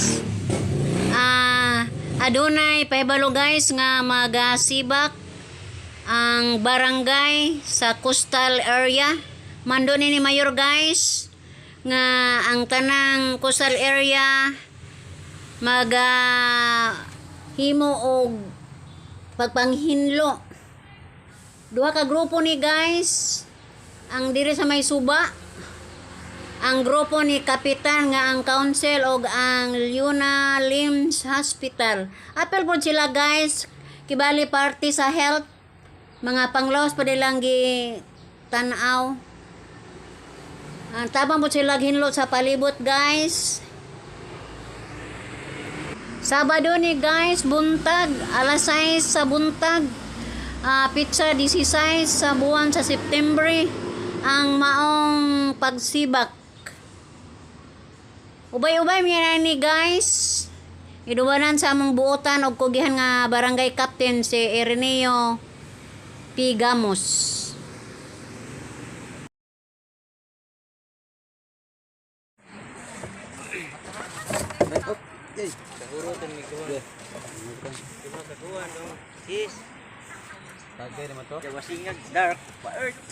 Guys. Adunay pahibalo, guys, nga magasibak ang barangay sa coastal area. Mando ni Mayor, guys, nga ang tanang coastal area maga himo og pagpanghinlo. Duha ka grupo ni, guys. Ang diri sa may suba, ang grupo ni Kapitan nga ang council og ang Leona Lims Hospital. Apil pod sila, guys, kibali party sa health, mga panglawas pa nilang gi tan-aw. Ang tabang po sila hinlo sa palibot, guys. Sabado ni, guys, buntag, alas 6 sa buntag. Petsa 16 sa buwan sa September ang maong pagsibak. Ubay-ubay mi ni, guys. Iduwanan sa among buotan og kugihan nga barangay captain, si Ireneo P. Gamos. Sis, Tagay naman to. Jawasingag dark pa earth.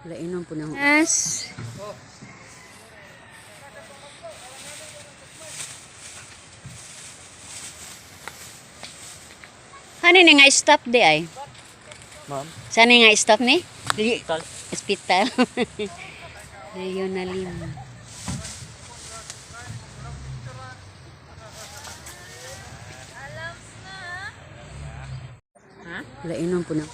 Lainon po na. Yes. Ano ni nga stop di ay? Ma'am. Saan ni nga stop ni? Hospital. Hospital. Leona Lim. Lainon po na.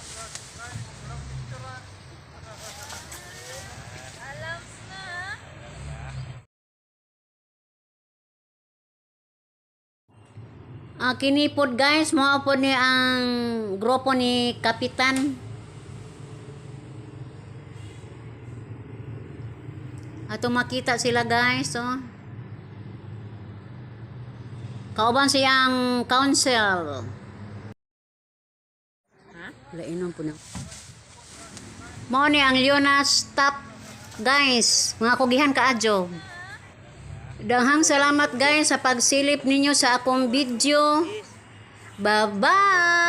Kini pod, guys, mao pod ni ang grupo ni Kapitan. Ato makita sila, guys, oh. Kauban siyang council. Lainon po na. Mao ni ang Leona stop, guys. Mga kugihan kaadyo. Daghang salamat, guys, sa pagsilip ninyo sa akong video. Bye-bye!